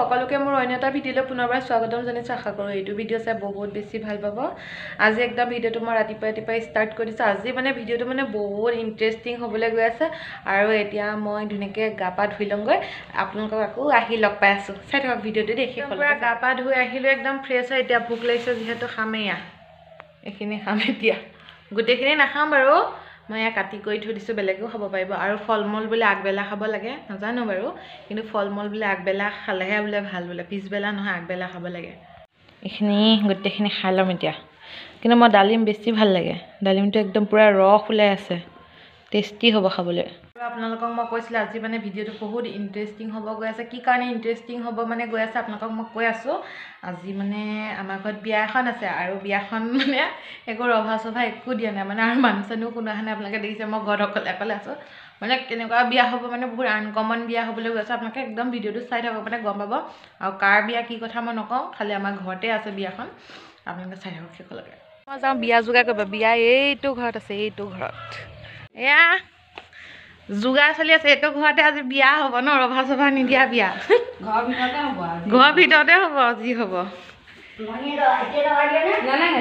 সকলোকে মোৰ অন্য এটা ভিডিঅ'লৈ পুনৰবাৰ স্বাগতম জনাইছোঁ। আশা কৰোঁ এইটো ভিডিঅ' চাই বহুত বেছি ভাল পাব। আজি একদম ভিডিঅ'টো মই ৰাতিপুৱা ৰাতিপুৱাই ষ্টাৰ্ট কৰি দিছোঁ। আজি মানে ভিডিঅ'টো মানে বহুত ইণ্টাৰেষ্টিং হ'বলৈ গৈ আছে। আৰু এতিয়া মই ধুনীয়াকৈ গা পা ধুই ল'মগৈ, আপোনালোকক আকৌ আহি লগ পাই আছোঁ। চাই থাকক ভিডিঅ'টো দেখি। পূৰা গা পা ধুই আহিলোঁ, একদম ফ্ৰেছ হৈ। এতিয়া ভোক লাগিছে যিহেতু খামেই, এইখিনি খাম এতিয়া। গোটেইখিনি নাখাম বাৰু, মই এয়া কাটি কৰি থৈ দিছোঁ, বেলেগেও খাব পাৰিব। আৰু ফল মূল বোলে আগবেলা খাব লাগে, নাজানো বাৰু, কিন্তু ফল মূল বোলে আগবেলা খালেহে বোলে ভাল বোলে, পিছবেলা নহয় আগবেলা খাব লাগে। এইখিনি গোটেইখিনি খাই ল'ম এতিয়া। কিন্তু মই ডালিম বেছি ভাল লাগে, ডালিমটো একদম পূৰা ৰস ওলাই আছে, টেষ্টি হ'ব খাবলৈ। আৰু আপোনালোকক মই কৈছিলোঁ আজি মানে ভিডিঅ'টো বহুত ইণ্টাৰেষ্টিং হ'ব গৈ আছে। কি কাৰণে ইণ্টাৰেষ্টিং হ'ব মানে গৈ আছে আপোনালোকক মই কৈ আছোঁ। আজি মানে আমাৰ ঘৰত বিয়া এখন আছে, আৰু বিয়াখন মানে একো ৰভা চভা একো দিয়া নাই মানে, আৰু মানুহ চানুহ কোনো অহা নাই। আপোনালোকে দেখিছে মই ঘৰত অকলে অকলে আছোঁ। মানে কেনেকুৱা বিয়া হ'ব মানে বহুত আনকমন বিয়া হ'বলৈ গৈ আছে। আপোনালোকে একদম ভিডিঅ'টো চাই থাকক, মানে গম পাব। আৰু কাৰ বিয়া কি কথা মই নকওঁ, খালি আমাৰ ঘৰতে আছে বিয়াখন, আপোনালোকে চাই থাকক শেষলৈকে। মই যাওঁ বিয়া যোগাৰ কৰিব। বিয়া এইটো ঘৰত আছে, এইটো ঘৰত এয়া যোগাৰ চলি আছে। এইটো ঘৰতে আজি বিয়া হ'ব ন, ৰভা চভা নিদিয়া বিয়া, ঘৰৰ ভিতৰতে হ'ব যি হ'ব।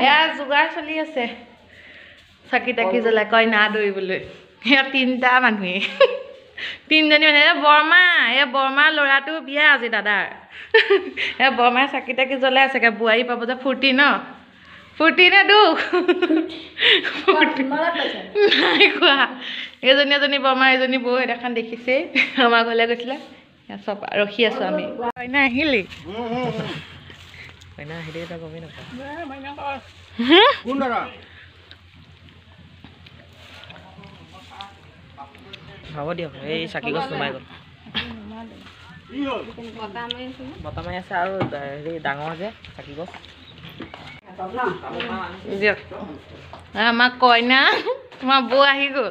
এয়া যোগাৰ চলি আছে, চাকি তাকি জ্বলাই কইনা আদৰিবলৈ। সেয়া তিনিটা মানুহে, তিনিজনী মানুহে। এই বৰমা, এই বৰমাৰ ল'ৰাটো বিয়া আজি দাদাৰ। এই বৰমাই চাকি তাকি জ্বলাই আছে, বোৱাৰী পাব যে ফূৰ্তি ন, ফূৰ্তি নে দুখ নাই কোৱা। এজনী এজনী বৰমা, এজনী বৌ সেইদিনাখন দেখিছেই, আমাৰ ঘৰলৈ গৈছিলে। চব ৰখি আছোঁ আমি। কইনা আহিলি? হ'ব দিয়ক, এই চাকি গছ সোমাই গ'ল, বতাহ মাৰি আছে। আৰু হেৰি ডাঙৰ যে চাকি গছ। দিয়ক আমাৰ কইনা, তোমাৰ বৌ আহি গ'ল।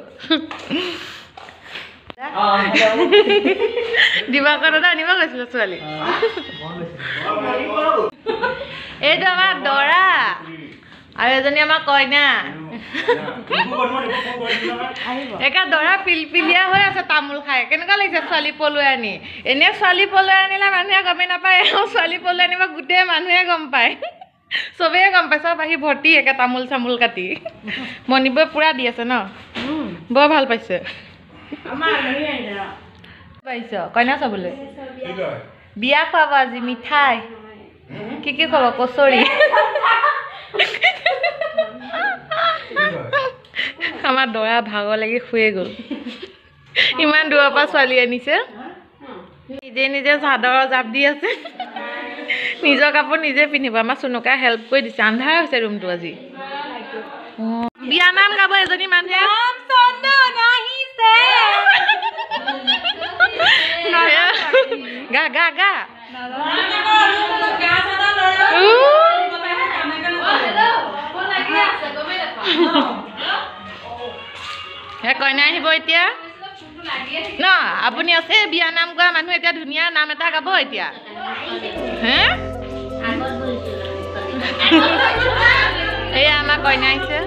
দিবাকৰ দাদা আনিব গৈছিলে ছোৱালী। এইটো আমাৰ দৰা আৰু এজনী আমাৰ কইনা। একে দৰা পিলপিলীয়া হৈ আছে তামোল খাই। কেনেকুৱা লাগিছে ছোৱালী পলুৱাই আনি? এনেই ছোৱালী পলুৱাই আনিলে মানুহে গমেই নাপায়, ছোৱালী পলুৱাই আনিব গোটেই মানুহে গম পায়, চবেই গম পায়। চব আহি ভৰ্তি একে তামোল চামোল কাটি। মণিবই পূৰা দি আছে ন, বৰ ভাল পাইছে। পাইছ কইনা চাবলৈ? বিয়া খুৱাব আজি, মিঠাই কি কি খুৱাব? কচৰি। আমাৰ দৰা ভাগৰ লাগি শুয়ে গ'ল, ইমান দূৰৰ পৰা ছোৱালী আনিছে। নিজে নিজে চাদৰৰ জাপ দি আছে, নিজৰ কাপোৰ নিজে পিন্ধিব। আমাৰ চুনুকাই হেল্প কৰি দিছে। আন্ধাৰ হৈছে ৰুমটো আজি। বিয়া নাম গাব এজনী মানুহে। গা গা গা। কইনা আহিব এতিয়া ন? আপুনি আছে বিয়া নাম গোৱা মানুহ, এতিয়া ধুনীয়া নাম এটা গাব এতিয়া। হে এয়া আমাৰ কইনা আহিছে।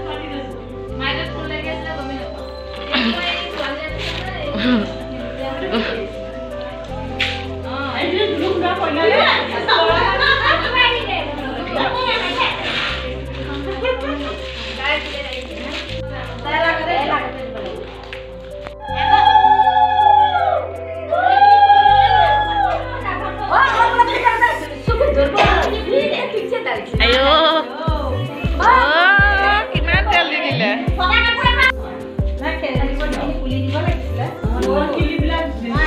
কিমান তেল দি দিলে।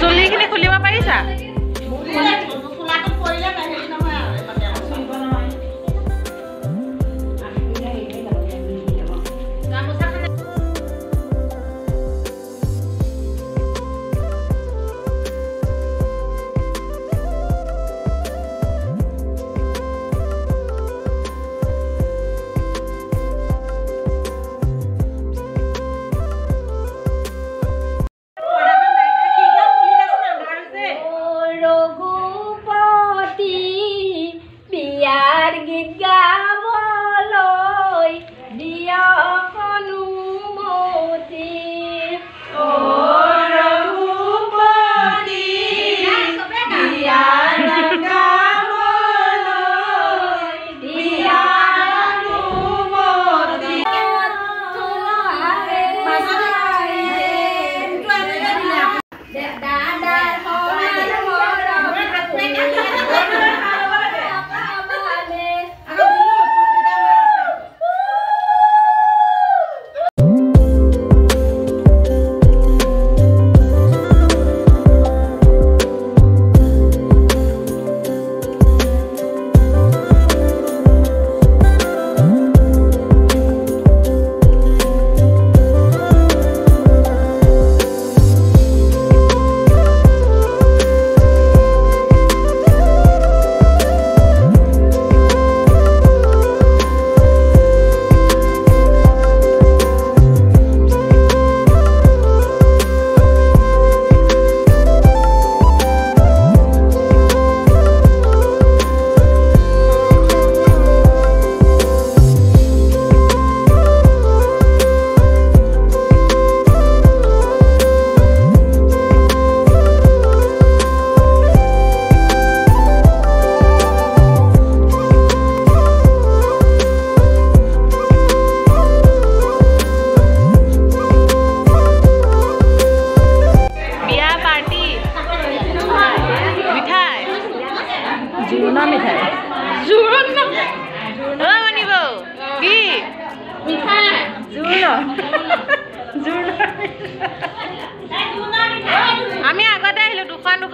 চুলিখিনি খুলিব পাৰিছা?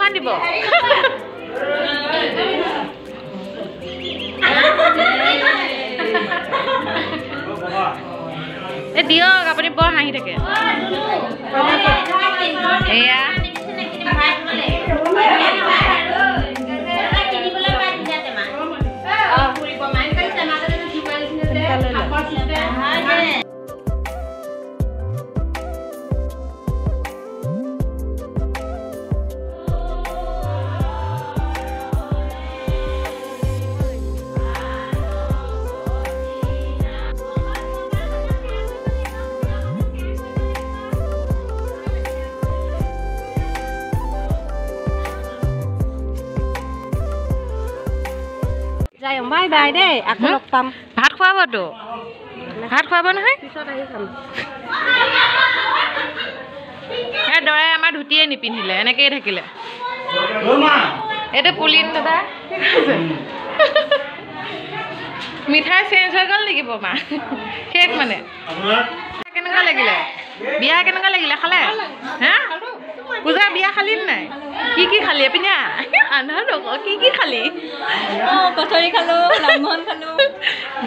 এখন দিব। এ দিয়ক, আপুনি বৰ হাঁহি থাকে। এয়া বাই বাই দেই, আকৌ লগ পাম। ভাত খুৱাবতো? ভাত খুৱাব নহয়? পিছত আহি খাম। এই দৰাই আমাৰ ধুতিয়ে নিপিন্ধিলে, এনেকেই থাকিলে। এইটো পুলিন দাদা। মিঠাই চেঞ্জ হৈ গ'ল নেকি বমা? শেষ মানে। কেনেকুৱা লাগিলে বিয়া? কেনেকুৱা লাগিলে খালে? হা পূজা, বিয়া খালি নাই? কি কি খালি? পিনে আন্ধাৰ নক, কি কি খালি? কচৰি খালো, লালমোহন খালো।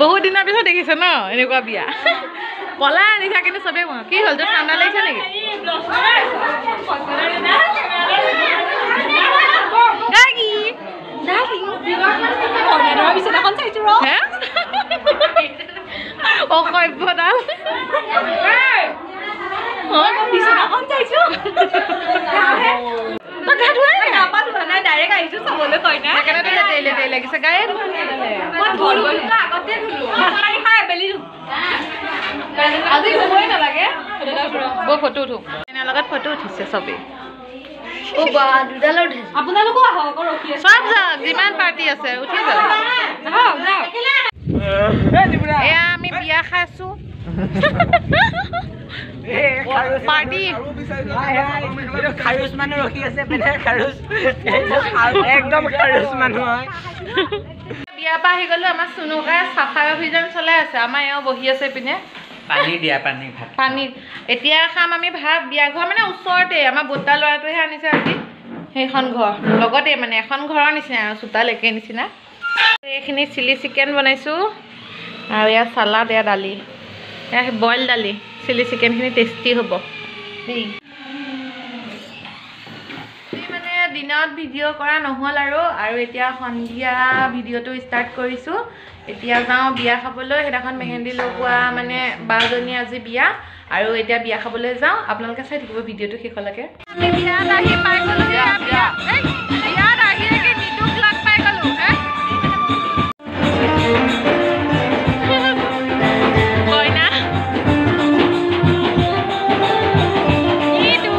বহুত দিনৰ পিছত দেখিছে ন এনেকুৱা বিয়া। পলাই আনিছা কিন্তু চবেই। কি হ'ল তোৰ, ঠাণ্ডা লাগিছে নেকি? অসভ্যডাল। ফটো উঠো, লগত ফটো উঠিছে চবেই। আপোনালোকো আহক, চব যাওক, যিমান পাৰ্টি আছে উঠি যাওক। এয়া আমি বিয়া খাইছো, পাৰ্টি। খাৰুচ মানুহ ৰখি আছে, একদম খাৰুচ মানুহ হয়। বিয়াৰ পৰা আহি গ'লো। আমাৰ চুনুকাই চাফাই অভিযান চলাই আছে। আমাৰ এওঁ বহি আছে পিনে। পানী দিয়া, পানী ভাত, পানী। এতিয়া খাম আমি ভাত। বিয়া ঘৰ মানে ওচৰতে, আমাৰ বৰ্তা ল'ৰাটোহে আনিছে আজি। সেইখন ঘৰ লগতে মানে এখন ঘৰৰ নিচিনা আৰু চোতাল একে নিচিনা। এইখিনি চিলি চিকেন বনাইছোঁ আৰু ইয়াত চালাড, এয়া দালি, এয়া বইল দালি। চিলি চিকেনখিনি টেষ্টি হ'ব দেই। মানে দিনত ভিডিঅ' কৰা নহ'ল আৰু, আৰু এতিয়া সন্ধিয়া ভিডিঅ'টো ষ্টাৰ্ট কৰিছোঁ। এতিয়া যাওঁ বিয়া খাবলৈ। সেইদিনাখন মেহেন্দি লগোৱা মানে বাজনী আজি বিয়া, আৰু এতিয়া বিয়া খাবলৈ যাওঁ। আপোনালোকে চাই থাকিব ভিডিঅ'টো শেষলৈকে। বিয়াত আহি পাই গ'লো। বিয়াত আহি নিতুক লগ পাই গ'লো। কইনা নিতু,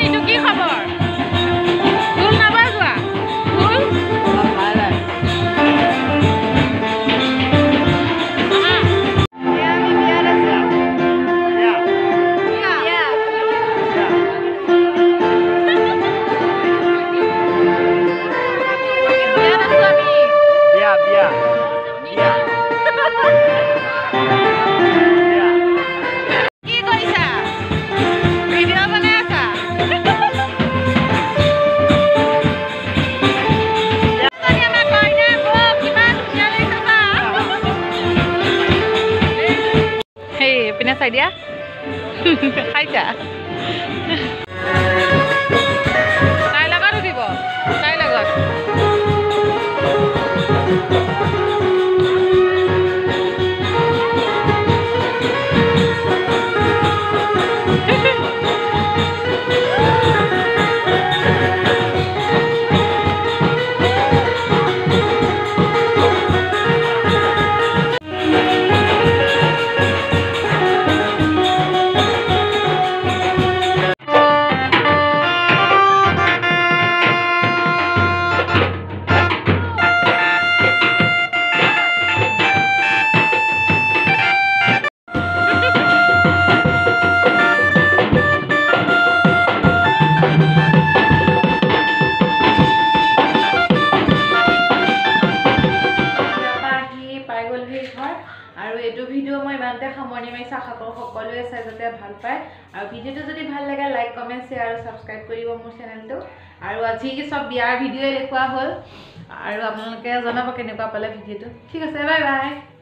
নিতু কি খবৰ? ঢোল নাবাজোৱা? ঢোল কি কৰিছা? ভিডিঅ' বনাই আছা? সেই পিনে চাই দিয়া, খাইছা? তাইৰ লগত উঠিব, তাইৰ লগত। যাতে ভাল পায়। আৰু ভিডিঅ'টো যদি ভাল লাগে লাইক, কমেণ্ট, শ্বেয়াৰ আৰু ছাবস্ক্ৰাইব কৰিব মোৰ চেনেলটো। আৰু আজি চব বিয়াৰ ভিডিঅ'ই দেখুওৱা হ'ল, আৰু আপোনালোকে জনাব কেনেকুৱা পালে ভিডিঅ'টো। ঠিক আছে, বাই বাই।